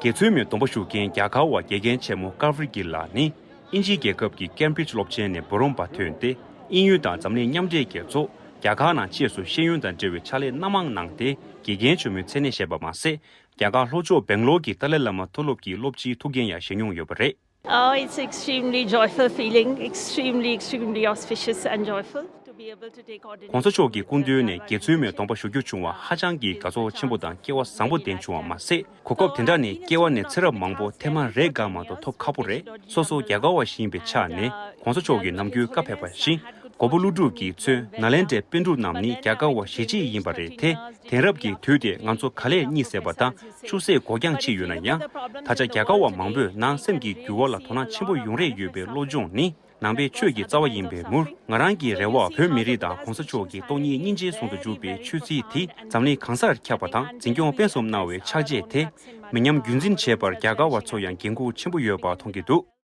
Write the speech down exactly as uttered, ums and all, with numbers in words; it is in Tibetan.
དགེ་ཚུལ་མའི་སྡོམ་པ་ཞུ་མཁན་རྒྱ་གར་བ་དགེ་རྒན་ཆེན་མོ་ཀར་ཝི་གྷི་ལགས་ནི། དབྱིན་ཇིའི་རྒྱལ་ཁབ་ཀྱི་ཀེམ་བྷྲིཇ་སློབ་ཆེན་ནས་འབུམ་རམས་པ་ཐོན་ཏེ། དབྱིན་ཡུལ་དང་འཛམ་གླིང་མཉམ་འབྲེལ་རྒྱལ་ཚོགས། རྒྱ་གར་ནང་བཅས་སུ་ཤེས་ཡོན་དང་འབྲེལ་བའི་ཕྱག་ལས་སྣ་མང་གནང་སྟེ། དགེ་རྒན་ཆེན་མོའི་མཚན་གནས་བཞེས་པ་མ་ཟད། རྒྱ་གར་ལྷོ་ཕྱོགས་སྦེང་ལོར་གྱི་ཏཱ་ལའི་བླ་མ་མཐོ་སློབ་ཀྱི་སློབ་སྤྱིའི་ཐུགས་འགན་ཡང་བཞེས་མྱོང་ཡོད་པ་རེད། Oh, it's extremely joyful feeling, extremely, extremely auspicious and joyful to be able to take ordination. གོང་ས་མཆོག་གི་སྐུ་མདུན་ནས་དགེ་ཚུལ་མའི་སྡོམ་པ་ཞུ་རྒྱུ་བྱུང་བ་ཧ་ཅང་གི་དགའ་ཚོར་ཆེན་པོ་དང་སྐལ་བ་བཟང་པོ་ལྡན་བྱུང་བ་མ་ཟད། གོ་སྐབས་དེ་འདྲ་ནི་སྐྱེ་བ་ནས་ཚེ་རབས་མང་པོ་ཐེངས་མ་རེ་འགའ་མ་གཏོགས་ཐོབ་ཁག་པོ་རེད། སོ་སོ་རྒྱ་གར་བ་ཞིག་ཡིན་པའི་ཆ་ནས་གོང་ས་མཆོག་གིས་ནམ་རྒྱུན་བཀའ་ཕེབས་པ་བཞིན། མགོན་པོ་ཀླུ་སྒྲུབ་ཀྱིས་མཚོན་ནཱ་ལེནྡྲའི་པཎ་གྲུབ་རྣམས་ནི་རྒྱ་གར་བ་གཞིས་བྱེས་ཡིན་པ་རེད་དེ། དེང་རབས་ཀྱི་དུས་དེ་ང་ཚོ་ག་ལེར་གཉིད་སད་པ་དང་ཆུད་ཟོས་འགོར་འགྱངས་ཕྱིན་ཡོད་ན་ཡང་། ད་ཆ་རྒྱ་གར་བ་མང་པོས་ནང་སེམས་ཀྱི་འགྱུར་བ་ལ་དོ་སྣང་ཆེན་པོ་ཡོང་རེ་ཡོད་པའི་བློ་སྦྱོང་ནི། ནང་པའི་ཆོས་ཀྱི་རྩ་བ་ཡིན་པའི་མུར། ང་རང་གི་རེ་བ་བོད་མི་རིགས་དང་གོང་ས་མཆོག་གི་སྟོང་ཉིད་སྙིང་རྗེའི་ཟུང་དུ་འཇུག་པའི་ཆོས་ཚུལ་དེ་འཛམ་གླིང་གང་སར་ཁྱབ་པ་དང་འཛིན་སྐྱོང་སྤེལ་གསུམ་གནང་བའི་ཕྱག་རྗེས་དེ། མི་ཉམས་རྒྱུན་འཛིན་བྱེད་པར་རྒྱ་གར་བ་ཚོ་ཡང་འགན་འཁུར་ཆེན་པོ་ཡོད་པ་མཐོང་གི་འདུག།